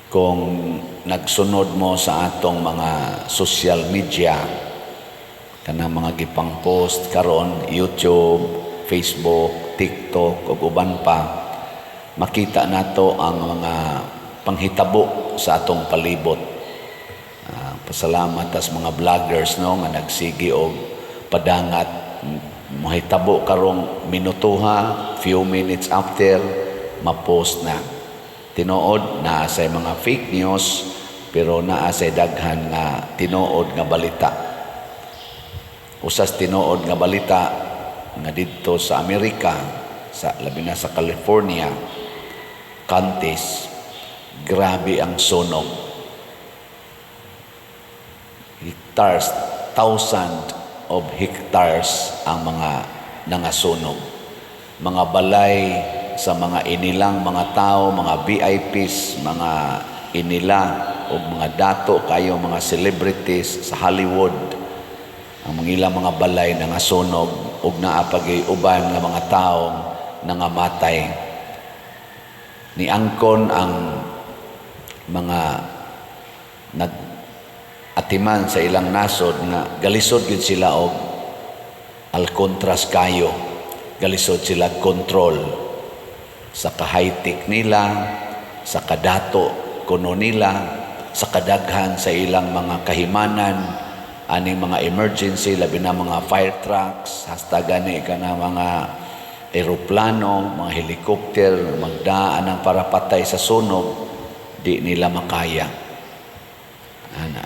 Kung nagsunod mo sa atong mga social media, kanang mga gipang post karon, YouTube, Facebook, TikTok ug uban pa, makita nato ang mga panghitabo sa atong palibot. Pasalamat tas mga vloggers, no, nga nagsigi og padangat mahitabo karong minutuha, few minutes after, ma-post na. Tinuod naa say mga fake news, pero naa say daghan nga tinuod nga balita. Usas tinuod nga balita nga didto sa Amerika, sa labi na sa California counties, grabe ang sunog. Hectares, thousand of hectares ang mga nangasunog. Mga balay sa mga inilang mga tao, mga VIPs, mga inila o mga dato kayo, mga celebrities sa Hollywood. Ang mga ilang mga balay nangasunog ug naa pa gyuy uban nga mga tao nangamatay. Niangkon ang mga nag atiman sa ilang nasod nga galisod gyud sila og alkontras kayo. Galisod sila control sa ka-high-tech nila, sa kadato kuno nila, sa kadaghan sa ilang mga kahimanan, aning mga emergency, labi na mga fire trucks, hasta gani kana mga eroplano, mga helicopter, magdaan ang para patay sa sunog, di nila makaya. Ana.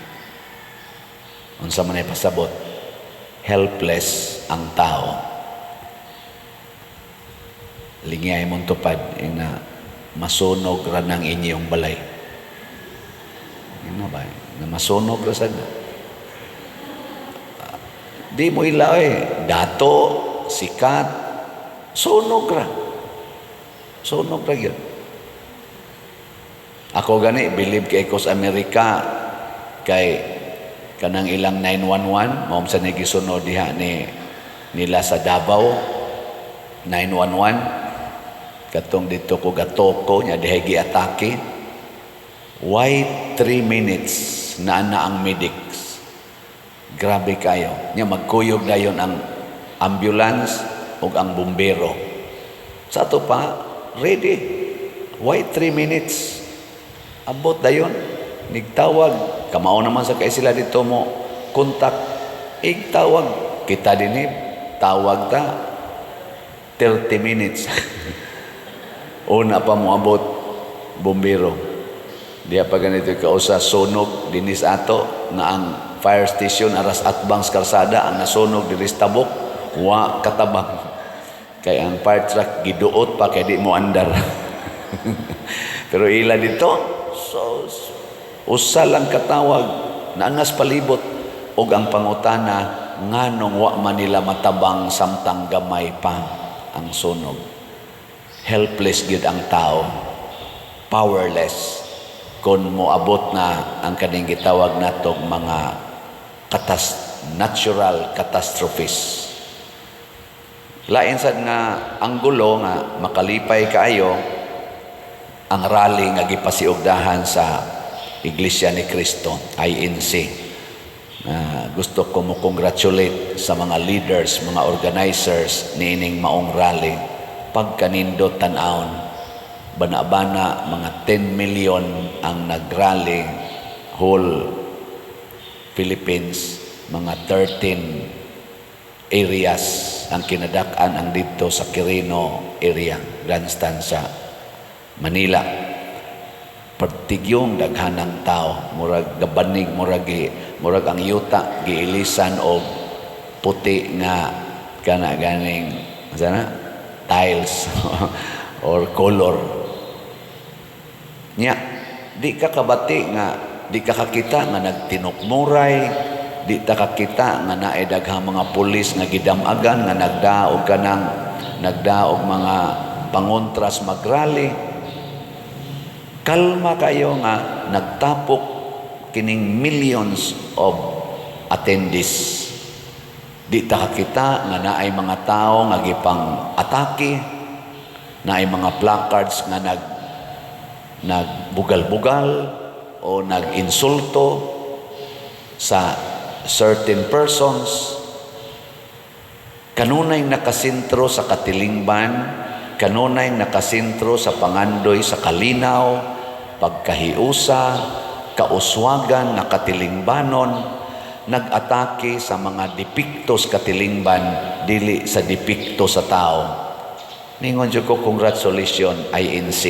Unsa man ay pasabot? Helpless ang tao. Lingiyay mong tupad ina masunog ra ng inyong balay. Ano ba? Na masunog ra sad. Di mo ila eh. Dato, sikat, sunog ra. Sunog ra yun. Ako gani, believe kay ko sa Amerika kay kanang ilang 911, mao sa gisunod diha ni nila sa Davao 911, katong dito ko gatoko nya dihay giatake. Why 3 minutes na na ang medics? Grabe kayo nya, magkuyog dayon ang ambulance ug ang bumbero. Sa ato pa, ready. Why 3 minutes? Abot dayon, nigtawag. Kamao naman sa kay sila dito mo kontak, igtawag. Kita dinhi, tawag ta 30 minutes una pa mo abot bumbero. Diya pa ganito kausa sunog dinis ato nga ang fire station aras atbang sa kalsada, ang nasunog diri sa tabok wa katabang kay ang fire truck giduot pa kay di mo andar. Pero ila dito, so usa lang katawag, naangas palibot. Ug ang pangutana, nganong wa man nila matabang samtang gamay pa ang sunog? Helpless gyud ang tao, powerless kung moabot na ang kaning gitawag natong mga natural catastrophes. Lain sad nga anggulo nga makalipay kaayo ang rally nga gipasiugdahan sa Iglesia ni Cristo, INC. Na gusto ko mo congratulate sa mga leaders, mga organizers niining maong rally. Pagkanindot tan-awon, bana-bana mga 10 million ang nagrally whole Philippines, mga 13 areas ang kinadak-an, ang dito sa Quirino area, grandstand sa Manila. Partigyong daghanang tao, murag gabanig, murag ang yuta giilisan og puti nga kana ganing sana tiles or color. Nya, di ka kabati nga di ka kakita nga nagtinukmuray, di ta kakita nga naay daghang mga pulis nga gidamagan nga nagdaog kanang nagdaog mga pangontras magrally. Kalma kayo nga nagtapok kining millions of attendees. Di ta kakita nga naay mga tao nga gipang atake, naay mga placards nga nag Nagbugal-bugal o nag-insulto sa certain persons, kanunay nakasentro sa katilingban, kanunay nakasentro sa pangandoy sa kalinaw, pagkahiusa, kauswagan nga katilingbanon, nag-atake sa mga depektos katilingban, dili sa depekto sa tao. Ningon jud ko, congratulations INC.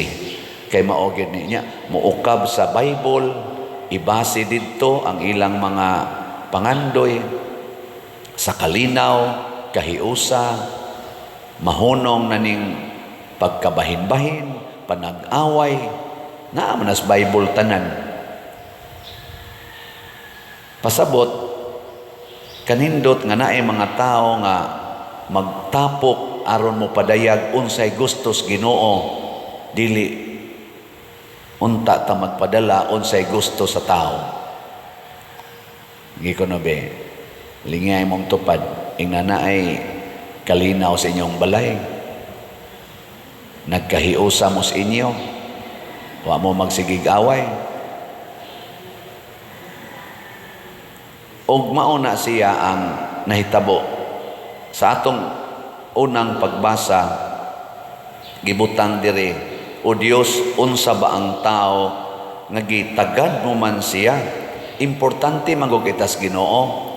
Kay mao gyud niya muukab sa Bible, ibase didto ang ilang mga pangandoy sa kalinaw, kahiusa, mahunong na ning pagkabahin-bahin, panag-away, naa man nas Bible tanan. Pasabot, kanindot nga naay mga tao nga magtapok aron mo padayag unsay gustos Ginoo, dili unta ta magpadala unsay gusto sa tao. Giko no be, lingay mong tupad, ingna naay kalinaw sa inyong balay. Nagkahiusa mo sa inyo, wa mo magsigig away. Og mao na siya ang nahitabo sa atong unang pagbasa, gibutang diri, "O Dios, unsa ba ang tao nga gitagad mo man siya?" Importante man gud kitas Ginoo.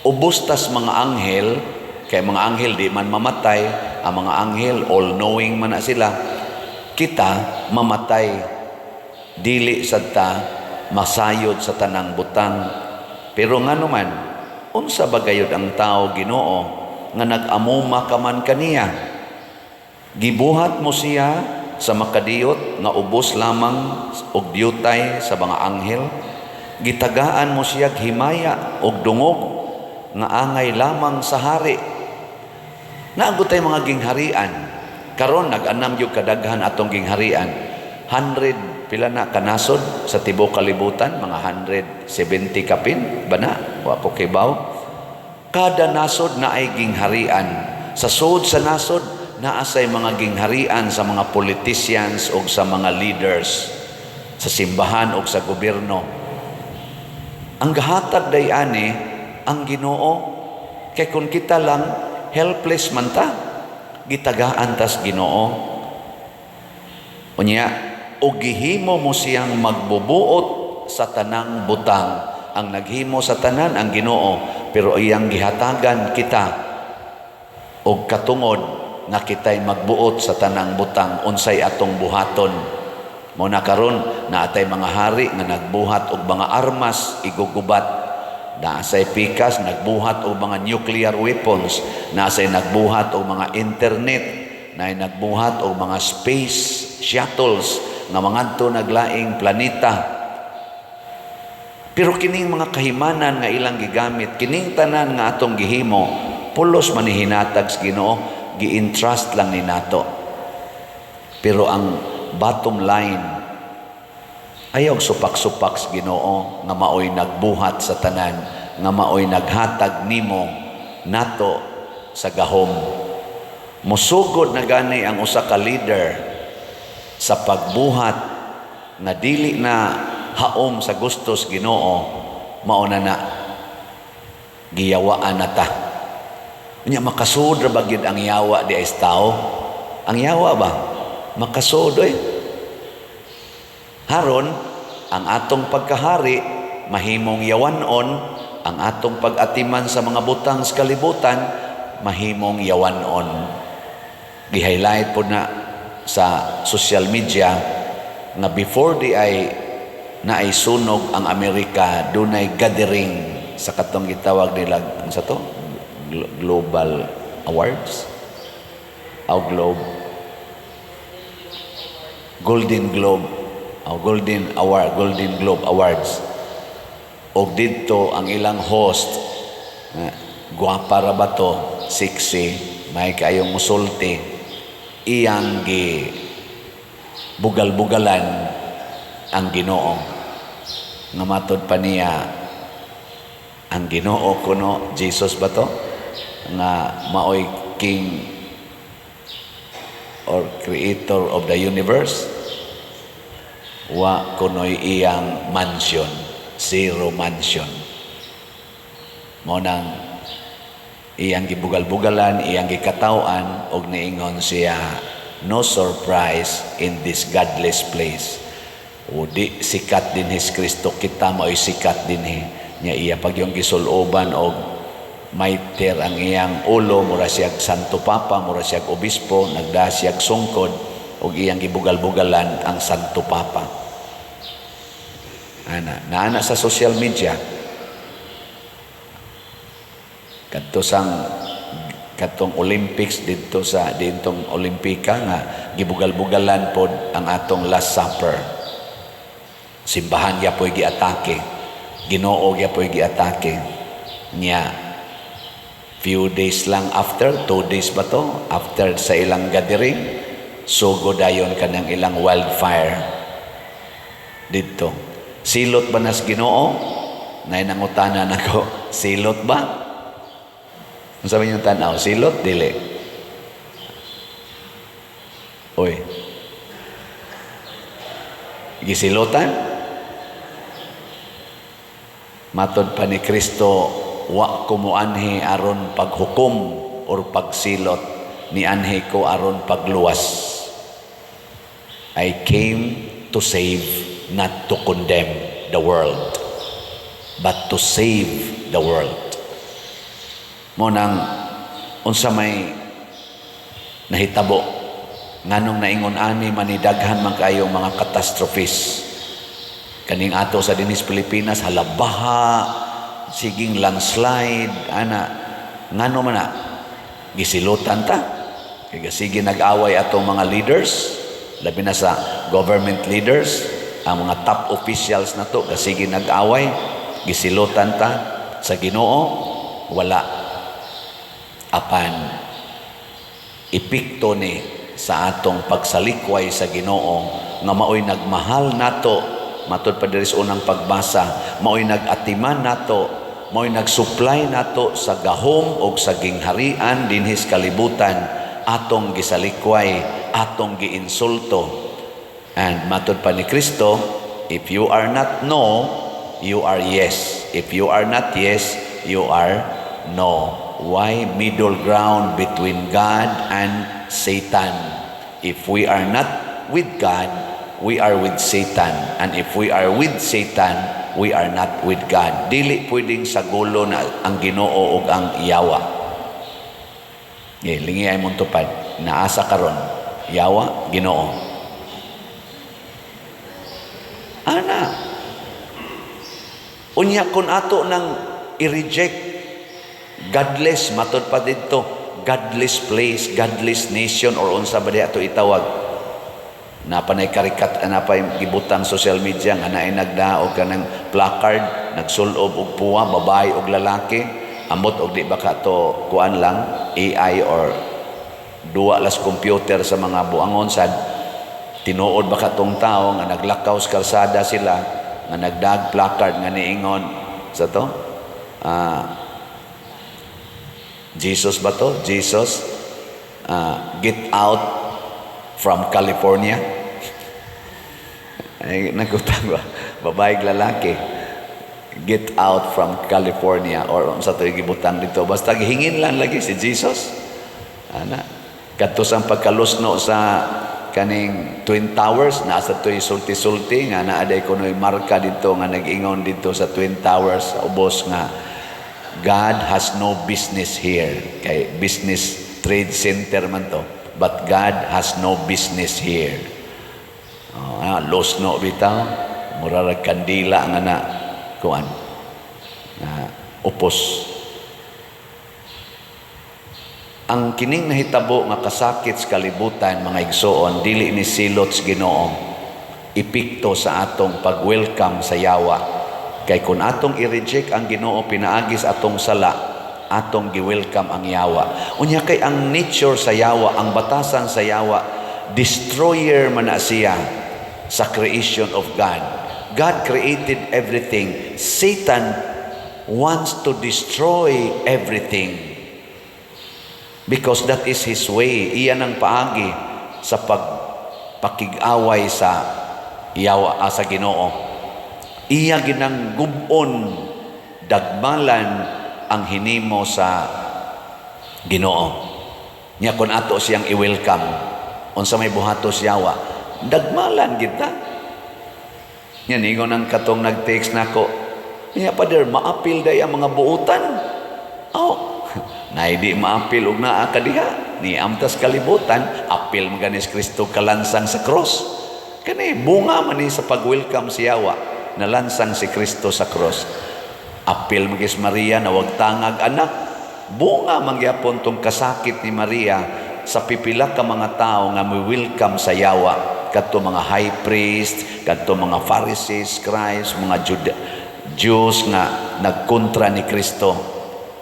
Ubos tas mga anghel, kay mga anghel di man mamatay, ang mga anghel all knowing man na sila. Kita mamatay, dili sad ta masayod sa tanang butang. Pero ngano man, unsa ba gayud ang tao, Ginoo, nga nag-amuma ka man kaniya? Gibuhat mo siya sa makadiyot nga ubos lamang og diyutay sa mga anghel. Gitagaan mo siya himaya og dungog nga angay lamang sa hari. Naa gud tay mga gingharian. Karon nag-anam gyud kadaghan atong gingharian. 100 pila na kanasod sa tibuok kalibutan, mga 170 kapin ba na? Wa ko kibaw. Kada nasod na ay gingharian. Sa sud sa nasod naa say mga gingharian sa mga politicians o sa mga leaders sa simbahan o sa gobyerno. Ang gahatag day ani ang Ginoo, kay kung kita lang, helpless man ta. Gitagaan tas Ginoo. Unya, og gihimo mo siyang magbubuot sa tanang butang. Ang naghimo sa tanan ang Ginoo, pero iyang gihatagan kita og katungod nga kitay magbuot sa tanang butang, unsay atong buhaton. Mo na karon naatay mga hari nga nagbuhat og mga armas igugubat. Naasay pikas nagbuhat og mga nuclear weapons, naasay nagbuhat og mga internet, naay nagbuhat og mga space shuttles nga mangadto naglaing planeta. Pero kining mga kahimanan nga ilang gigamit, kining tanan nga atong gihimo, pulos man ni hinatag sa Ginoo, gi-entrust lang ni nato. Pero ang bottom line, ayaw supak-supak sa Ginoo nga maoy nagbuhat sa tanan, nga maoy naghatag nimo nato sa gahom. Musugod na gani ang usa ka leader sa pagbuhat nga dili na haom sa gustos Ginoo, mao na na giyawaan na ta. Unya, makasud ra ba gyud ang yawa di ay sa tao? Ang yawa ba? Makasud oy. Haron ang atong pagkahari mahimong yawanon, ang atong pag-atiman sa mga butang sa kalibutan mahimong yawanon. Gi-highlight po na sa social media nga before di ay naay sunog ang Amerika, dunay gathering sa katong gitawag nila, ang sa to Global Awards o Globe, Golden Globe o Golden Award, Golden Globe Awards. Og didto ang ilang host, gwapa ra ba to, sexy, may kaayong musulti, iyang gi bugal-bugalan ang Ginoo nga matod pa niya ang Ginoo kuno Jesus ba to nga maoy king or creator of the universe. Wa kunoy iyang mansion, zero mansion. Mao nang iyang gibugal-bugalan, iyang gikataw-an og niingon siya, "No surprise in this godless place." O di sikat dinhi si Kristo, kita mao'y sikat dinhi. Nya iya pag yung gisuloban og mitre ang iyang ulo, mura siyag Santo Papa, mura siyag obispo, nagda siyag sungkod og iyang gibugal-bugalan ang Santo Papa. Ana, naana sa social media kadto sang katong Olympics didto sa dintong Olimpika nga gibugal-bugalan pod ang atong Last Supper. Simbahan gyapoy giatake. Ginoo gyapoy giatake. Nya few days lang after, 2 days ba to? After sa ilang gathering, sugo dayon kanang ilang wildfire didto. Silot ba nas Ginoo? Nay nangutana nako, silot ba? Unsa man yung tanaw? Silot dili? Oy. Gisilotan? Matod pa ni Kristo, wa ko moanhi aron paghukom or pagsilot, nianhi ko aron pagluwas. I came to save, not to condemn the world, but to save the world. Mao nang unsa may nahitabo, nganong naingon ani man ni daghan man kayo mga catastrophes kaning ato sa dinis Pilipinas, halabaha, siging landslide ana, ngano man na? Gisilutan ta kay sige nag-away atong mga leaders, labi na sa government leaders, ang mga top officials na to, kasige nag-away. Gisilutan ta sa Ginoo? Wala. Apan epekto ni sa atong pagsalikway sa Ginoo nga maoy nagmahal nato, matud pa diri sa unang pagbasa, maoy nag-atiman nato, maoy nag-supply nato sa gahom og sa gingharian dinhi sa kalibutan, atong gisalikway, atong giinsulto. And matud pa ni Kristo, if you are not no, you are yes. If you are not yes, you are no. Why middle ground between God and Satan? If we are not with God, we are with Satan. And if we are with Satan, we are not with God. Dili pwedeng sagulo na ang Ginoo ug ang yawa. Ye, lingi ay mong tupad. Naasa karon? Yawa, Ginoo. Ana. Unya kung ato nang i-reject godless, matod pa didto, godless place, godless nation, or unsa ba di ato itawag. Napanay karikat, napay gibutang social media nga naay nagdaog kanang placard, nagsulob og puwa, babae og lalaki. Amot og di ba ka to kuan lang, AI or duwa las computer sa mga buangon sad. Tinuod ba katong tao nga naglakaw sa kalsada sila nga nagdag placard nga niingon sa to, Jesus ba to? Jesus, get out from California. Ay, nagutang ba, babae, lalaki, get out from California or sa to gibutang dito, basta gihingin lang lagi si Jesus ana. Kadto sa pagkalusno sa kaning Twin Towers, nasa to'y sulti-sulti nga naa day kuno'y marka dito nga nag-ingon dito sa Twin Towers sa ubos nga "God has no business here," kay business trade center man to, but "God has no business here." Oh, losno bitaw, mura ra kandila nga na kuan na upos. Ang kining nahitabo nga kasakit sa kalibutan, mga igsoon, dili ni silot sa Ginoo. Epekto sa atong pag-welcome sa yawa. Kay kung atong i-reject ang Ginoo pinaagi sa atong sala, atong gi-welcome ang yawa. Unya kay ang nature sa yawa, ang batasan sa yawa, destroyer man na siya sa creation of God. God created everything. Satan wants to destroy everything. Because that is his way. Iyan ang paagi sa pagpakig-away sa yawa, sa Ginoo. Iya ginang gub-on, dagmalan ang hinimo sa Ginoo. Nya kung ato siyang i-welcome, unsa may buhatos yawa? Dagmalan kita. Nya ningon ang katong nag-text nako, "Nya Pader, maapil day ang mga buutan." Oh, nay di maapil og naa ka diha. Ni amtas kalibutan, apil man ganis Kristo kalansang sa cross. Kani bunga man ni sa pag-welcome si yawa, nalansang si Kristo sa cross. Apil man gis Maria na wag tangag anak. Bunga man gyapon tong kasakit ni Maria sa pipila ka mga tao nga mo-welcome sa yawa, kadto mga high priest, kadto mga Pharisees, scribes, mga Jews nga nagkontra ni Kristo.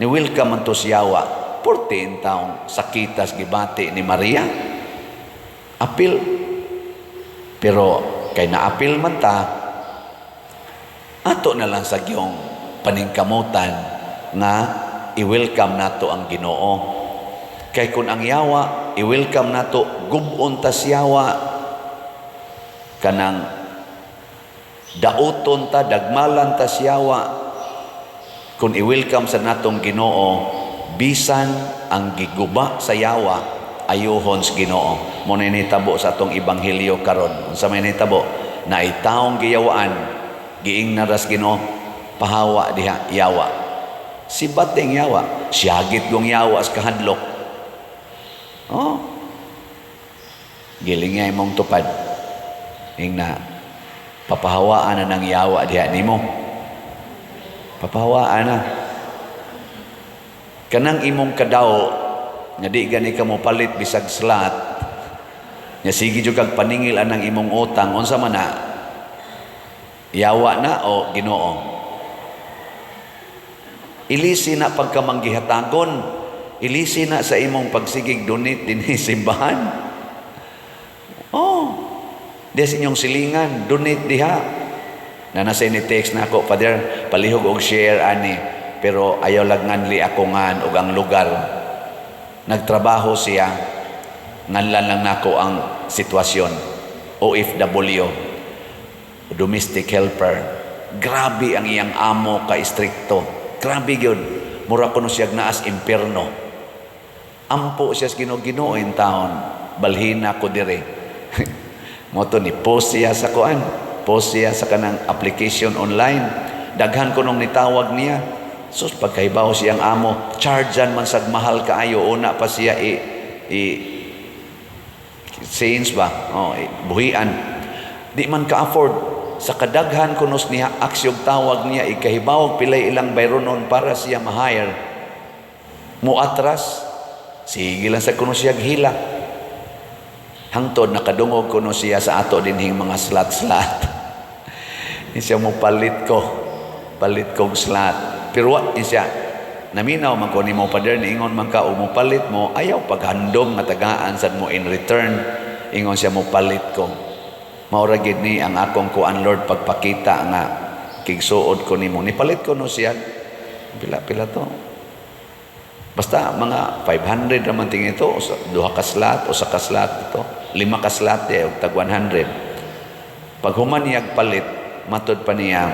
Ni welcome man to si yawa. 14 taong sakitas gibati ni Maria. Apil. Pero kay naapil man ta, ato na lang sa giyong paningkamutan nga i-welcome nato ang Ginoo. Kay kung ang yawa, i-welcome nato, gub-on tas yawa, kanang dauton ta, dagmalan ta siyawa. Kung i-welcome sa natong Ginoo, bisan ang giguba sa yawa, ayuhon sa Ginoo. Mo na nitabo sa atong ebanghelyo karon. Unsa may nitabo? Naay taong giyawaan, giingnan ras Ginoo, "Pahawa diha, yawa." Sibat ding yawa, siyagit gong yawa sa kahadlok. Oh. Giling nga imong tupad. Ingna, "Papahawaan na ng yawa diha nimo. Papahawaan na." Kanang imong kadaw, nga di gani ka mo palit bisag slot, nga sige jud kag paningil anang imong utang, unsa man na? Yawa na o Ginoo? Ilisi na pagkamanggihatagon. Ilisi na sa imong pagsigig donate dinhi simbahan. Oh, di sa inyong silingan, donate diha. Na nasa ni text na ako, "Father, palihog og share ani, pero ayaw lang nganli ako ngan og ang lugar." Nagtrabaho siya, nganlan lang nako ang sitwasyon. OFW, domestic helper. Grabe ang iyang amo ka istrikto. Grabe gyud. Mura kuno siya naas impierno. Ampo siya sa Ginoo, "Ginoo in taon, balhina ko dire." Mo to ni post siya sa kuan, post siya sa kanang application online. Daghan ko nung nitawag niya. Sus, pagkahibaw siyang amo, chargean man sag mahal kaayo, una pa siya i change ba? Oh, i, buhian. Di man ka-afford. Sa kadaghan kunos niya aksyog tawag niya, ikahibaw pilay ilang bayronon para siya ma-hire. Mo atras, sige lang sa kuno siya hila. Hangtod nakadungog kuno siya sa ato dinhing mga slot-slot. Ni siya mo palit ko. Palit kog slot. Pero wa ni siya naminaw man ko nimo, Pader, niingon man ka o mo palit mo, ayaw paghandom nga tagaan sad mo in return. Ingon siya, mo palit ko. Mao ra gid ni ang akong kuan, Lord, pagpakita nga kigsuod ko nimo. Nipalit ko no siya. Pila pila to? Basta mga 500 naman tingin ito, duha ka slot o sa ka slot ito, lima ka slot di og tag 100. Pag human niya palit, matod pa niya,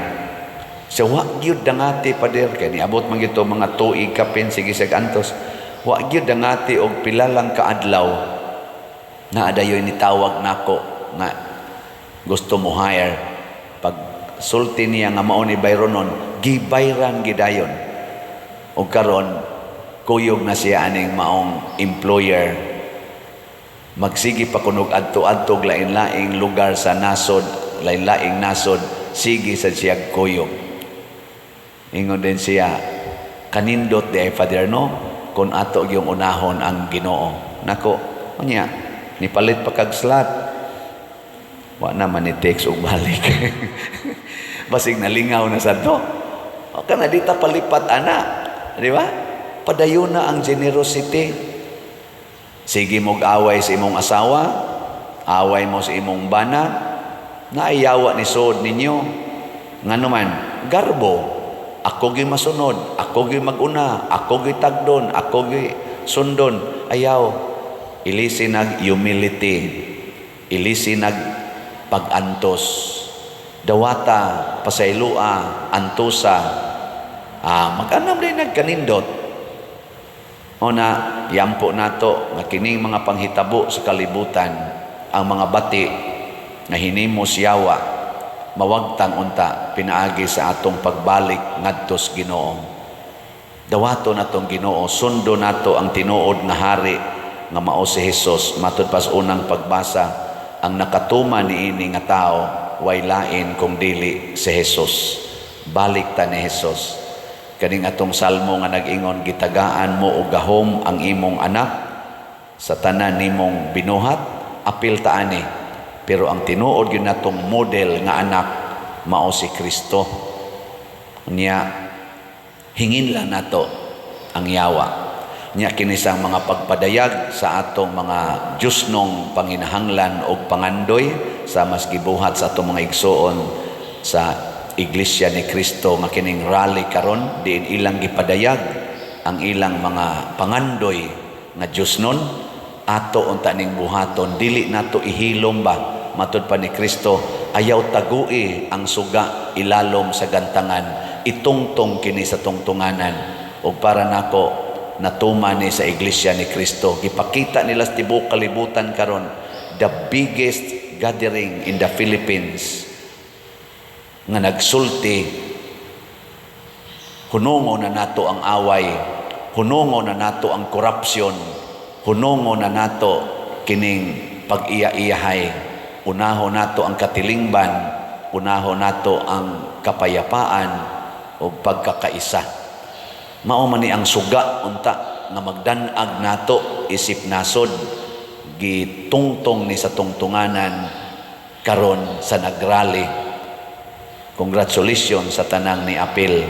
siya wa gyud dangati, Pader, kay niabot man gyud to mga tuig kapin sige siya antos. Wa gyud dangati og pila lang ka adlaw na adayoy nitawag nako nga gusto mo hire. Pag sulti niya nga mao ni bayronon, gibayran gidayon. Og karon kuyog na siya aning maong employer. Magsige pa kunog adto-adto lain-laing lugar sa nasod, lain-laing nasod, sige sa siya kuyog. Ingon din siya, "Kanindot di ay, Father, no, kung ato yung unahon ang Ginoo." Nako, unya, nipalit pa kag slot. Wa naman ni text og balik. Basig nalingaw na sa to. O kana di ta palipat ana, di ba? Padayon na ang generosity. Sige mog away sa imong asawa, away mo sa imong bana, naayawa ni suod ninyo. Ngano man, garbo. Ako gi masunod, ako gi maguna, ako gi tagdon, ako gi sundon. Ayaw. Ilisi nag humility. Ilisi nag pag-antos. Dawata, pasaylua, antusa, mag-anam din nagkanindot. O na, yampo nato nga kining mga panghitabo sa kalibutan, ang mga bati nga hinimo siyawa, mawagtang unta pinaagi sa atong pagbalik ngadto sa Ginoo. Dawato natong Ginoo, sundo nato ang tinuod nga hari nga mao si Hesus. Matud pas unang pagbasa, ang nakatuma niini nga tao way lain kung dili si Hesus. Balik ta ni Hesus. Kaning atong salmo nga nag-ingon, "Gitagaan mo og gahom ang imong anak sa tanan nimong binuhat," apil ta ani. Pero ang tinuod gyud natong model nga anak mao si Kristo. Nya hingin lang nato ang yawa. Nya kini sa mga pagpadayag sa atong mga Diyosnong panginahanglan og pangandoy sa mas gibuhat sa atong mga igsuon sa Iglesia ni Cristo nga kining rally karon, diin ilang gipadayag ang ilang mga pangandoy nga Diyosnon, ato unta ning buhaton. Dili nato ihilom ba. Matud pa ni Kristo, ayaw tagui ang suga ilalom sa gantangan, itungtong kini sa tungtunganan. Ug para nako, natuman ni sa Iglesia ni Kristo. Gipakita nila sa tibuok kalibutan karon, the biggest gathering in the Philippines nga nagsulti, hunungo na nato ang away, hunungo na nato ang korupsyon, hunungo na nato kining pag-iya-iyahay, unaho nato ang katilingban, unaho nato ang kapayapaan o pagkakaisa. Mao man ni ang suga unta nga magdan-ag nato isip nasod, gitungtong ni sa tungtunganan karon sa nagrally. Congratulations sa tanang ni apil.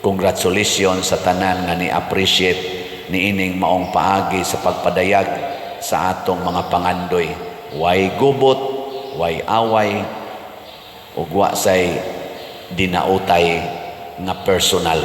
Congratulations sa tanan nga ni appreciate niining maong paagi sa pagpadayag sa atong mga pangandoy. Way gubot, way away, ug wa say dinautay nga personal.